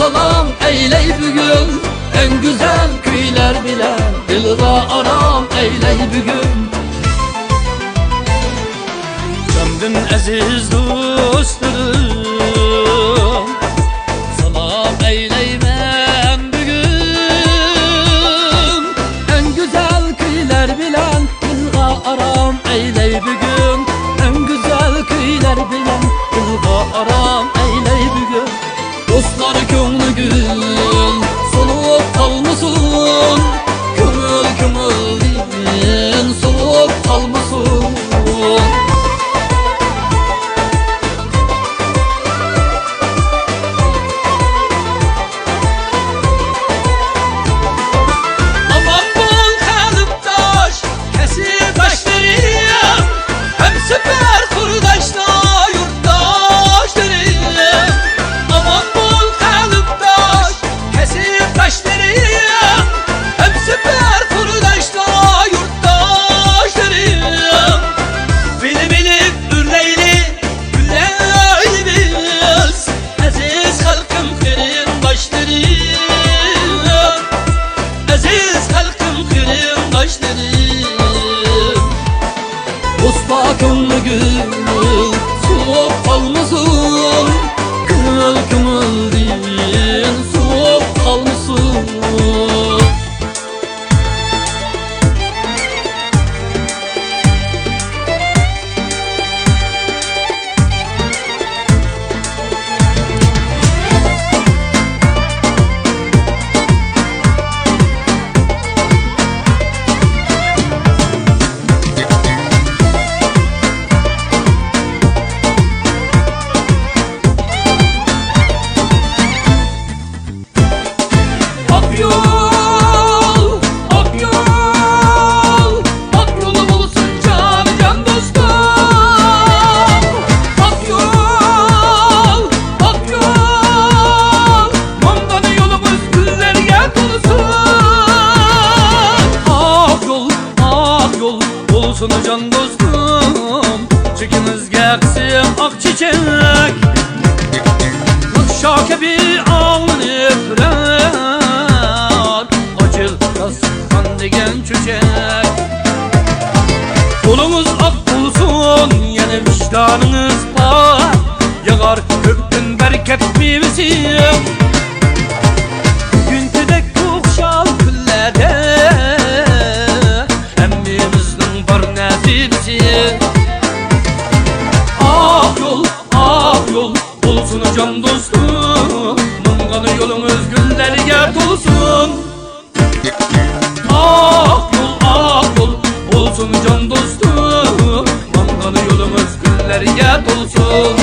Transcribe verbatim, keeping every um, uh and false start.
ئارام ئەيلەي بۈگۈن، ئەڭ گۈزەل كۈيلەر بىلەن دىلغا ئارام ئەيلەي بۈگۈن. جاندىن ئەزىز دوستلىرىم، سالام ئەيلەيمەن بۈگۈن. ئەڭ گۈزەل كۈيلەر بىلەن دىلغا ئارام ئەيلەي بۈگۈن. ئەڭ گۈزەل كۈيلەر بىلەن دىلغا ئارام ئەيلەي بۈگۈن. دوستلار كۆڭلى گۈل سولۇپ قالمىسۇن، كۆڭۈل كۆڭۈلدىن سوۋۇپ قالمىسۇن. ئامان بول قەلبداش، كەسىپداشلىرىم، ھەمسەپەر قۇرداشلار، يۇرتداشلىرىم. ئامان بول قەلبداش، كەسىپداشلىرىم، ھەمسەپەر قۇرداشلار، يۇرتداشلىرىم. بىلىپ، بىلىپ ئۈرلەيلى، گۈللەيلى بىز. ئەزىز خەلقىم، قېرىنداشلىرىم، ئەزىز خەلقىم، قېرىنداشلىرىم. دوستلار كۆڭلى گۈل سوۋۇپ قالمىسۇن، كۆڭۈل كۆڭۈلدىن سوۋۇپ قالمىسۇن. ئاق يول، ئاق يول، ئاق يول بولسۇن جانىجان دوستۇم. ئاق يول، ئاق يول، ماڭغان يولىمىز گۈللەرگە تولسۇن. ئاق يول، ئاق يول بولسۇن جان دوستۇم، چېكىمىزگە قىسىق ئاق چېچەك. نۇر شاكىبى ئاڭلىنىپ تۇرار، ئاچىل داستىخان دېگەن چۆچەك. قولىڭىز ئاق بولسۇن، يەنە ۋىجدانىڭىز پاك، ياغار كۆكتىن بەرىكەت مېۋىسى. بۈگۈنكىدەك بۇ خۇشال كۈنلەردە ھەممىمىزنىڭ بار نەسىبىسى. ئاق يول، ئاق يول بولسۇن جان دوستۇم، ماڭغان يولىڭىز گۈللەرگە تولسۇن. ئاق يول، ئاق يول بولسۇن جان دوستۇم، ماڭغان يولىڭىز گۈللەرگە تولسۇن.